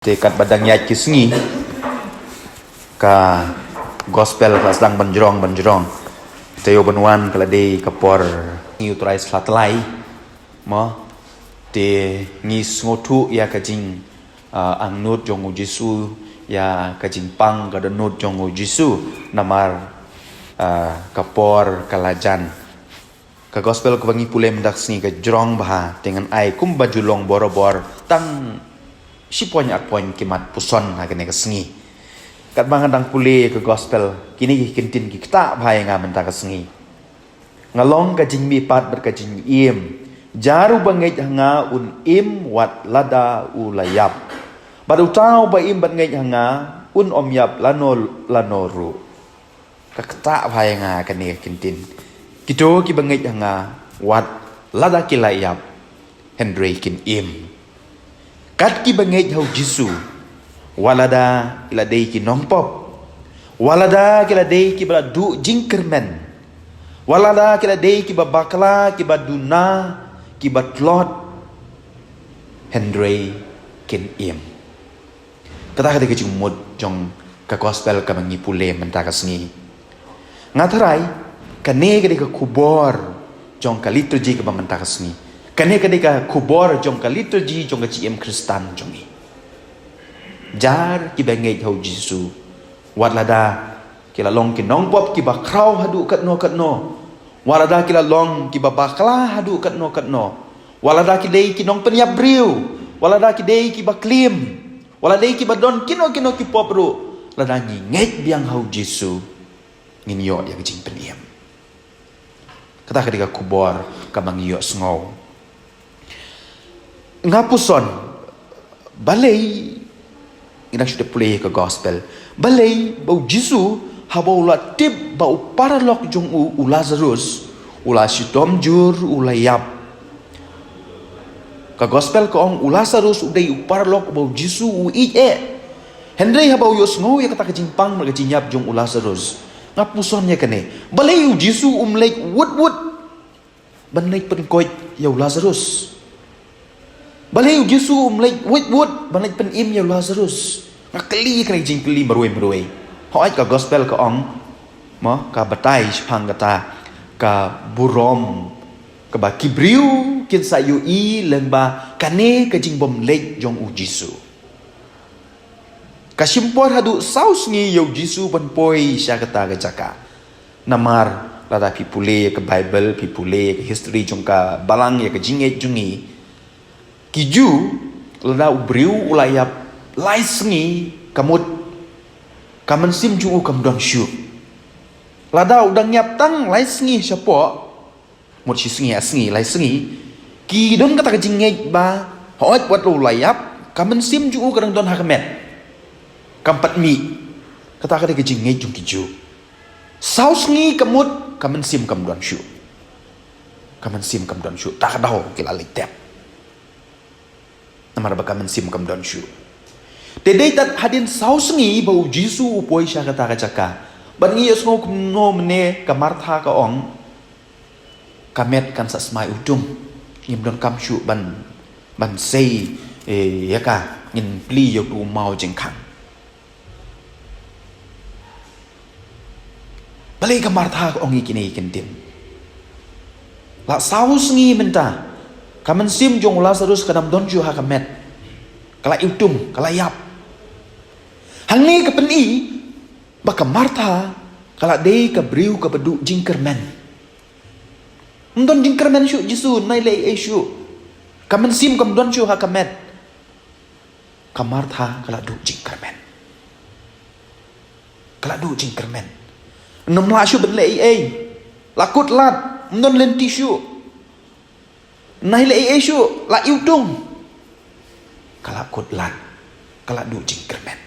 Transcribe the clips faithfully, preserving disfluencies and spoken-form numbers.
Te katba dang ïaid ki sngi, ka gospel ka sdang ban jrong, ban jrong. Te ïoh ban wan ka la dei ka por ngi u Trai sla tlai. Mo, te ngi sngewthuh ïa ka jing, ah, angnud jong u Jisu, ïa ka jingpang ka dohnud jong u Jisu, namar, ah, ka por ka la jan. Ka gospel kaba ngi pule mynta ka sngi ka jrong bha, te ngan ai kumba ju long borabor, tang shi point ar point ki mat puson ha kane ka sngi. Katba nga dang pule ka gospel, kine ki kyntien ki ktah bha ïa nga mynta ka sngi. Nga long ka jingmihpat bad ka jingim. Jar uba ngeit ha nga un im wat lada u la ïap. Bad uta uba im bad ngeit ha nga un ym ïap lano lano ruh. Ka ktah bha ïa nga kane ka kyntien. Kito kiba ngeit ha nga wat lada ki la ïap, hynrei kin im. Kat kiba ngeit ha u Jisu, wat lada ki la dei ki nongpop, wat lada ki la dei kiba la duh jingkyrmen, wat lada ki la dei kiba bakla, kiba duna, kiba tlot, hynrei kin im. Kata ka dei ka jingmut jong ka gospel kaba ngi pule mynta ka sngi. Nga tharai, kane ka dei ka khubor jong ka liturgi kaba mynta ka sngi. Kane ka dei ka khubor jong ka liturgi jong ka jingim Khristan jong ngi. Jar kiba ngeit ha u Jisu, wat lada ki la long ki nongpop kiba khraw haduh katno katno, wat lada ki la long kiba bakla haduh katno katno, wat lada ki dei ki nongpynïap briew, wat lada ki dei kiba klim, wat lada dei kiba don kino kino ki pop ruh, lada ngi ngeit biang ha u Jisu, ngin ïoh ïa ka jingpynim. Kata ka dei ka khubor kaba ngi ïohsngew. Nga puson, balei, ngi dang shu dep pule ka gospel, balei ba u Jisu haba u la tip ba u paralok jong u, u Lazarus, u la shitom jur, u la ïap. Ka gospel ka ong u Lazarus u dei u paralok uba u Jisu u ïeit eh. Hynrei haba u ïohsngew ïa kata ka jingpang bad ka jingïap jong u Lazarus, nga puson ïa kane. Balei u Jisu um leit wut wut ban leit pynkoit ïa u Lazarus? Balei u Jisu um leit wut wut ban leit pynim ïa u Lazarus? Nga kylli kane ka jingkylli marwei marwei. Hooid ka gospel ka ong, mo, ka batai shaphang kata ka burom kaba ki briew kin sa ïohi lyngba kane ka jingbymleit jong u Jisu. Ka shim por haduh saw sngi ïa u Jisu ban poi sha kata ka jaka. Namar lada phi pule ïa ka Baibl, phi pule ïa ka history jong ka balang, ïa ka jingngeit jong ngi, ki Jiw, lada u briew u la ïap lai sngi, ka mut ka mynsiem jong u kam don shuh. Lada u dang ïap tang lai sngi shapoh, mut shi sngi, ar sngi, lai sngi, ki don kata ka jingngeit ba hooid wat la u la ïap, ka mynsiem jong u ka dang don ha ka met, kam pat mih. Kata ka dei ka jingngeit jong ki Jiw. Saw sngi ka mut, ka mynsiem kam don shuh. Ka mynsiem kam don shuh. Ta ka daw ki la leit tep. Namar ba ka mynsiem kam don shuh. Te dei tad hadien saw sngi ba u Jisu u poi sha kata ka jaka. Bad ngi ïohsngew kumno mynne ka Martha ka ong, ka met kan sa smai utung. Ngim donkam shuh ban, ban sei, eh, ïa ka, ngin plie ïa utu u maw jingkhang. Balei ka Martha ka ong ïa kine ki kyntien? La saw sngi mynta, ka mynsiem jong u Lazarus ka dang don shuh ha ka met. Ka la iwtung, ka la ïap. Hangne ka pyni ba ka Martha ka la dei ka briew kaba duh jingkyrmen. Ym don jingkyrmen shuh Jisu, ym nai leh ei ei shuh. Ka mynsiem kam don shuh ha ka met. Ka Martha ka la duh jingkyrmen. Ka la duh jingkyrmen. Ym lah shuh ban leh ei ei. La kut lad, ym don lynti shuh. Ym nai leh ei ei shuh, la iwtung. Ka la kut lad, ka la duh jingkyrmen.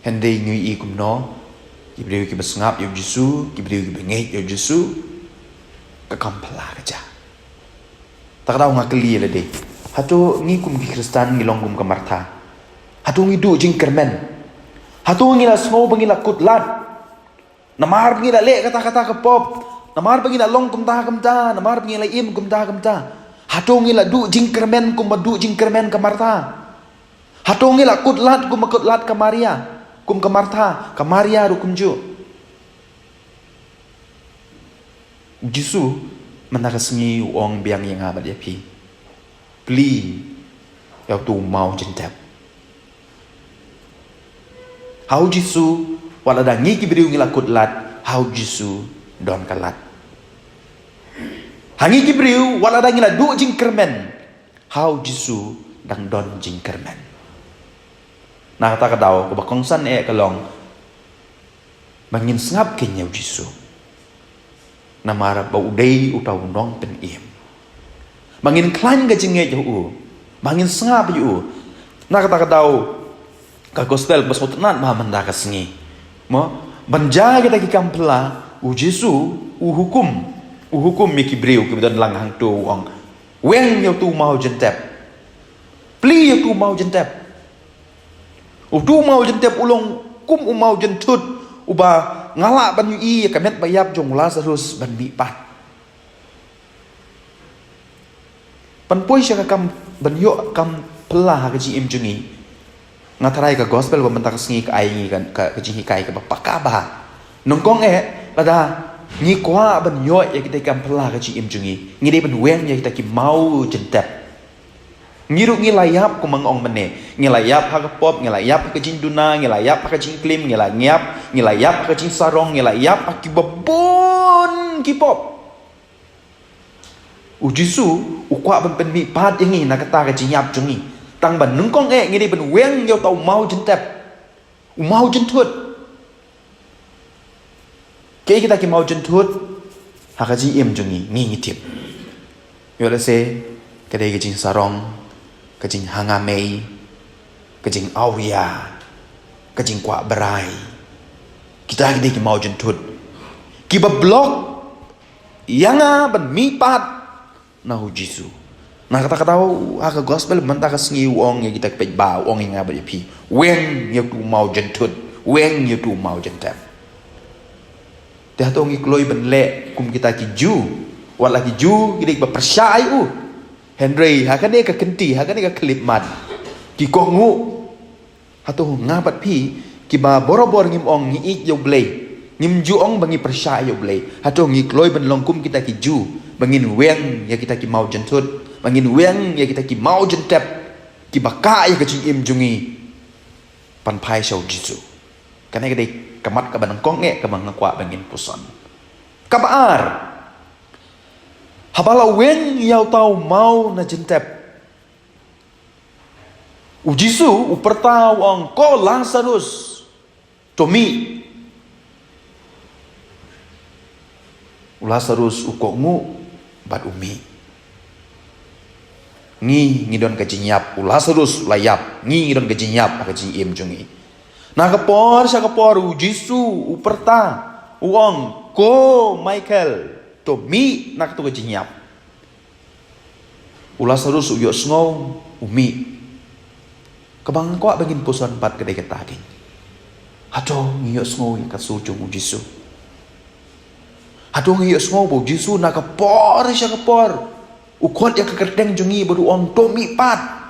Hynrei ngi ïohi kumno, ki briew kiba sngap ïa u Jisu, ki briew kiba ngeit ïa u Jisu, ka kam phylla ka jia. Ta ka daw nga kylli ïa lade, hato ngi kum ki Khristan ngi long kum ka Martha? Hato ngi duh jingkyrmen? Hato ngi la sngew ba ngi la kut lad? Namar ba ngi la leh kata kata ka pop, namar ba ngi la long kumta kumta, namar ba ngi la im kumta kumta, Hato ngi la duh jingkyrmen kumba duh jingkyrmen ka Martha? Hato ngi la kut lad kumba kut lad ka Maria? Kum ka Martha, ka Maria ruh kumjuh. U Jisu mynta ka sngi u ong biang ïa nga bad ïa phi. Plie ïa utu u maw jintep. Ha u Jisu, wat lada ngi ki briew ngi la kut lad, ha u Jisu don ka lad. Ha ngi ki briew, wat lada ngi la duh jingkyrmen, ha u Jisu dang don jingkyrmen. Na kata ka daw, kaba kongsan eh ka long ba ngin sngap keiñ ïa u Jisu. Namar ba u dei uta u nongpynim. Ba ngin khlaiñ ka jingngeit ïa u. Ba ngin sngap ïa u. Na kata ka daw, ka gospel ba sngewtynnat ba mynta ka sngi, mo, ban jia kita ki kam phylla, u Jisu u hukum. U hukum ïa ki briew kiba don lang hangto, u ong, weng ïa utu u maw jintep. Plie ïa utu u maw jintep. Utu u maw jintep u long kum u maw jynthut uba nga lah ban ïohi ïa ka met ba ïap jong u Lasarus ban mihpat. Ban poi sha ka kam, ban ïoh kam phylla ha ka jingim jong ngi. Nga tharai ka gospel ba mynta ka sngi ka ai ngi ka, ka, ka jinghikai kaba paka bha. Nyngkong eh, lada ngi kwah ban ïoh ïa kita ki kam phylla ha ka jingim jong ngi, ngi dei ban weng ïa kita ki maw jintep. Ngi ruh ngi la ïap, kumba nga ong mynne. Ngi la ïap ha ka pop, ngi la ïap ha ka jingduna, ngi la ïap ha ka jingklim, ngi la ïap, ngi la ïap ha ka jingsarong, ngi la ïap ha kiba bun ki pop. U Jisu u kwah ban pynmihpat ïa ngi na kata ka jingïap jong ngi. Tang ba nyngkong eh ngi dei ban weng ïa uta u maw jintep. U maw jynthut. Kaei kita ki maw jynthut ha ka jingim jong ngi, ngi ngi tip. Ïoh lehse ka dei ka jingsarong, ka jinghangamei, ka jingawria, ka jingkwah brai. Kita ki dei ki maw jynthut kiba block ïa nga ban mihpat na u Jisu. Na kata ka daw, ha ka gospel mynta ka sngi u ong ïa kita ki paidbah, u ong ïa nga bad ïa phi, weng ïa utu u maw jynthut, weng ïa utu u maw jintep. Te hato ngi kloi ban leh kum kita ki Jiw? Wat la ki Jiw ki dei kiba pyrshah ïa u. Hynrei ha kane ka kynti, ha kane ka khyllipmat, ki kohnguh. Hato nga bad phi kiba borabor ngim ong ngi ïeit ïa u Blei, ngim ju ong ba ngi pyrshah ïa u Blei? Hato ngi kloi ban long kum kita ki Jiw, ba ngin weng ïa kita ki maw jynthut, ba ngin weng ïa kita ki maw jintep kiba kah ïa ka jingim jong ngi ban phai sha u Jisu? Kane ka dei ka mat kaba nyngkong eh kaba nga kwah ba ngin puson. Kaba ar, haba la weng ïa uta u maw na jintep, u Jisu u pyrta, u ong, "Ko Lasarus, to mih." U Lasarus u kohnguh bad u mih. Ngi ngi don ka jingïap, u Lasarus u la ïap, ngi ngi don ka jingïap ha ka jingim jong ngi. Na ka por sha ka por u Jisu u pyrta, u ong, "Ko Michael, to mih na kato ka jingïap." U Lasarus u ïohsngew, u mih. Kaba nga kwah ba ngin puson pat ka dei kata keiñ. Hato ngi ïohsngew ïa ka sur jong u Jisu? Hato ngi ïohsngew ba u Jisu na ka por sha ka por u khot ïa ka kyrteng jong ngi bad u ong, "To mih pat.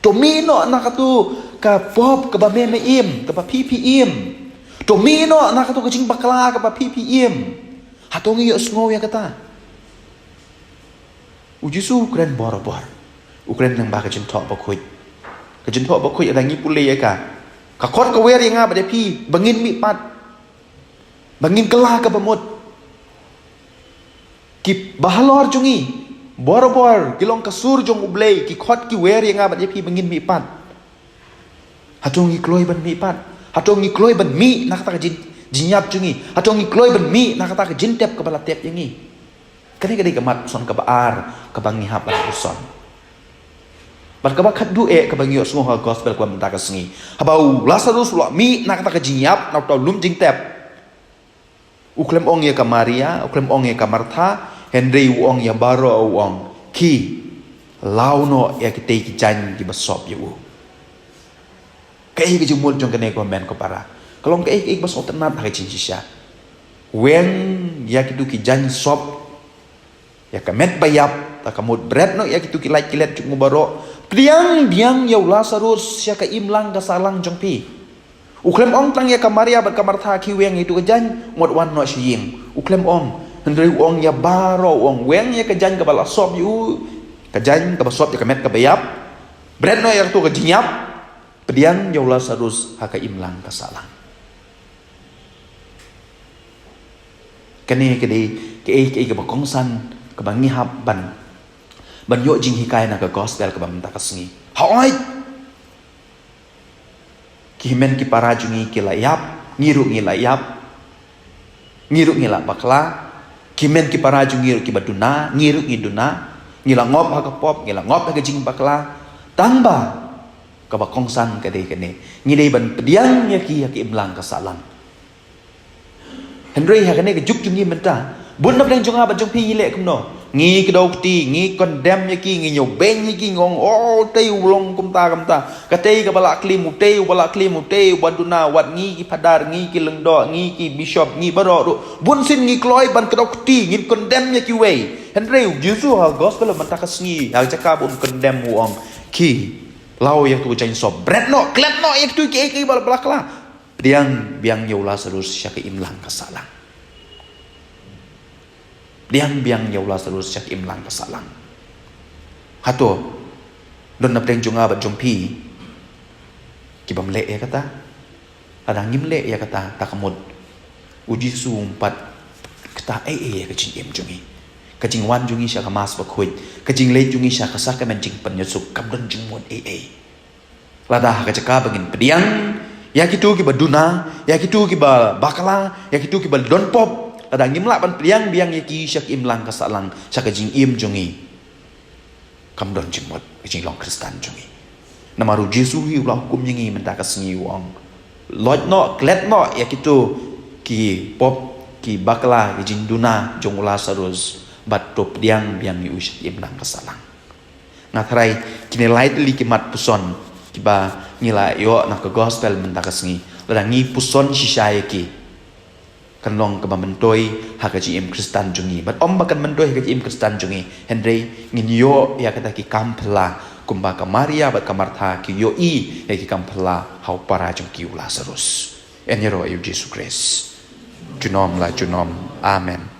To mih noh na kato ka pop kaba me me im, kaba phi phi im. To mih noh na kato ka jingbakla kaba phi phi im." Hato ngi ïohsngew ïa kata? U Jisu u kren borabor. U kren lyngba ka jingthoh bakhuid. Ka jingthoh bakhuid lada ngi pule ïa ka, ka khot ka wer ïa nga bad ïa phi ba ngin mih pat, ba ngin kylla kaba mut. Kiba halor jong ngi, borabor ki long ka sur jong u Blei, ki khot ki wer ïa nga bad ïa phi ba ngin mih pat. Hato ngi kloi ban mih pat? Hato ngi kloi ban mih na kata ka jin, jingïap jong ngi? Hato ngi kloi ban mih na kata ka jingtep kaba la tep ïa ngi? Kane ka dei ka mat puson kaba ar kaba ngi hap ban puson. Bad kaba khatduh eh kaba ngi ïohsngew ha gospel kaba mynta ka sngi, haba u Lasarus u la mih na kata ka jingïap, na uta u lum jingtep, u khlem ong ïa ka Maria, u khlem ong ïa ka Martha, hynrei u ong ïa baroh, u ong, "Khie, law noh ïa kitei ki jaiñ kiba sop ïa u." Kaei ka jingmut jong kane ko hynmen ko para? Ka long kaei kaei ba sngewtynnat ha ka jingshisha. Weng ïa kito ki jaiñ sop, ïa ka met ba ïap, Ta ka mut bret noh ïa kitu ki lait ki let jong u baroh. Pdiang biang ïa u Lasarus sha ka imlang ka sahlang jong phi. U khlem ong tang ïa ka Maria bad ka Martha ki weng ïa itu ka jaiñ, ngot wan noh sha ïing. U khlem ong, hynrei u ong ïa baroh, u ong weng ïa ka jaiñ kaba la sop ïa u, ka jaiñ kaba sop ïa ka met kaba ïap. Bret noh ïa katu ka jingïap. Pdiang ïa u Lasarus ha ka imlang ka sahlang. Kane ka dei kaei kaei kaba kongsan kaba ngi hap ban, ban ïoh jinghikai na ka gospel kaba mynta ka sngi. Hooid, ki hynmen ki para jong ngi ki la ïap, ngi ruh ngi la ïap. Ngi ruh ngi la bakla. Ki hynmen ki para jong ngi ruh kiba duna, ngi ruh ngi duna. Ngi la ngop ha ka pop, ngi la ngop ha ka jingbakla. Tangba kaba kongsan ka dei kane, ngi dei ban pdiang ïa ki ha ka imlang ka sahlang. Hynrei ha kane ka juk jong ngi mynta, bun na pdeng jong nga bad jong phi ngi leh kumno? Ngi kdew kti, ngi condemn ïa ki, ngi ñiewbeiñ ïa ki, ngi ong, oh, utei u long kumta kumta. Katei kaba la klim, utei uba la klim, utei uba duna, wat ngi ki phadar, ngi ki lyngdoh, ngi ki bishop, ngi baroh ruh. Bun sien ngi kloi ban kdew kti, ngin condemn ïa kiwei. Hynrei u Jisu ha gospel mynta ka sngi, ha ka jaka ba un condemn u ong, ki, law ïa katu ka jaiñ sop, bret noh, klet noh ïa katu kiei kiei ba la bakla. Pdiang biang ïa u Lasarus sha ka imlang ka sahlang. Pdiang biang ïa u Lasarus sha ka imlang ka sahlang. Hato don na pdeng jong nga bad jong phi kibym leh ïa kata? Lada ngim leh ïa kata, ta ka mut u Jisu um pat kta ei ei ïa ka jingim jong ngi. Ka jingwan jong ngi sha ka Mass Bakhuid, ka jingleit jong ngi sha ka sakramen jingpynïasuk, kam don jingmut ei ei. Lada ha ka jaka ba ngin pdiang ïa kitu kiba duna, ïa kitu kiba bakla, ïa kitu kiba don pop, lada ngim lah ban pdiang biang ïa ki sha ka imlang ka sahlang, sha ka jingim jong ngi, kam don jingmut ka jinglong Khristan jong ngi. Namar u Jisu hi u la hukum ïa ngi mynta ka sngi, u ong, loit noh, klet noh ïa kitu ki pop, ki bakla, ki jingduna jong u Lasarus, bad to pdiang biang ïa u sha ka imlang ka sahlang. Nga tharai kine lai tylli ki mat puson kiba ngi la ïoh na ka gospel mynta ka sngi, lada ngi puson shisha ïa ki, kan long kaba myntoi ha ka jingim Khristan jong ngi. Bad ym ba kan myntoi ha ka jingim Khristan jong ngi, hynrei ngin ïoh ïa kata ki kam phylla kumba ka Maria bad ka Martha ki ïohi ïa ki kam phylla ha u para jong ki u Lasarus. Yn ïaroh ïa u Jisu Khrist. Junom la junom. Amen.